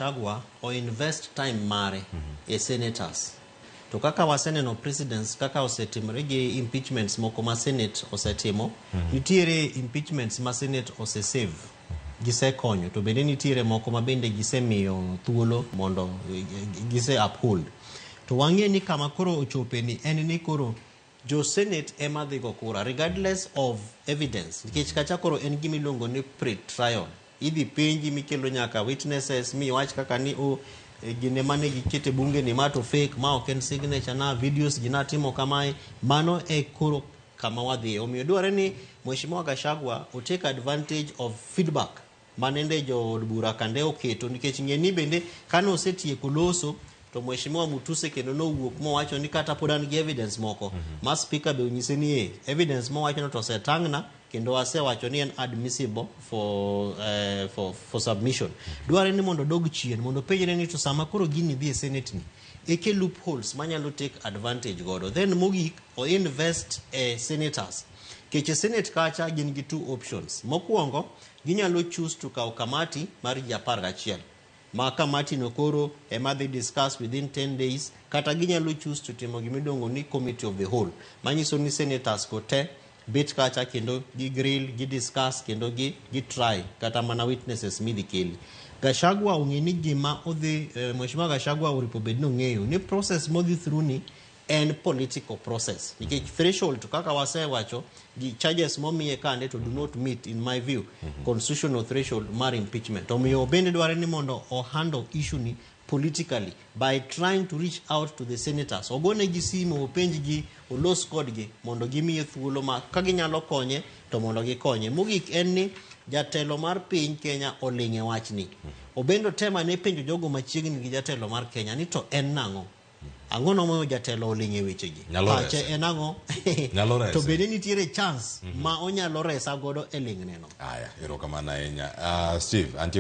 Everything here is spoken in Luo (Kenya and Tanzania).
Gachagua o invest time mare e senators. To kaka waseneno precedents kaka osetimore gi impeachments moko ma Senate osetimo, nitiere impeachments ma Senate osesave, gisekonyo, to bende nitiere moko ma bende gisemiyo thuolo mondo gise uphold. To wang'e ni kama koro ochope ni en ni koro jo Senate ema dhi go kura regardless of evidence, nikech kacha koro en gima iluongo ni pre-trial. Idhi penji mikelo nyaka witnesses miwach kaka ni o gine mane gikete bunge ni ma to fake, ma ok en signature na, videos ji natimo kamae. Mano e koro kama wadhiye. Omiyo dwarore ni Mheshimiwa Gachagua o take advantage of feedback manende jood bura kande oketo, nikech ng'e ni bende kane osetieko loso to Mheshimiwa Mutuse kendo nowuok mowacho ni kata pod an gi evidence moko ma speaker be onyise ni e evidence mowacho no to osetang'na kendo asewacho ni en admissible for submission. Dwarore ni mondo odog chien mondo openjre ni to sama koro gini dhi e Senate ni eke loopholes manyalo take advantage godo. Then mogik, o invest e senators. Kech e Senate kacha gin gi two options. Mokwongo, ginyalo choose to kawo kamati mar ji 11 ma kamati no koro ema dhi discuss within 10 days, kata ginyalo choose to timo gimiluongo ni committee of the whole, manyiso ni senators go te bet kacha kendo gi grill, gi discuss kendo gi try kata mana witnesses midhi keli. Gachagua ong'e ni gima odhi Mheshimiwa Gachagua oripo bed ni ong'eyo ni process modhi through ni en political process, nikech threshold to kaka wasewacho gi charges momiye kande to do not meet, in my view, constitutional threshold mar impeachment. Omiyo bende dware ni mondo o handle issue ni politically by trying to reach out to the senators, ogonegi simu, openjgi, olos kodgi mondo gimiye thuolo ma ka ginyalo konye to mondo gikonye. Mogik en ni jatelo mar piny Kenya oling' e wachni. Obendo otem ane penjo jogo machiegni gi jatelo mar Kenya ni to en nang'o, ang'o nomiyo jatelo oling' e wechegi? Nyalo Pache rese. en ang'o? Nyalo rese. To bende nitiere chance ma onyalo resa godo e ling'neno? Aya, erokamano ahinya. Steve, antie.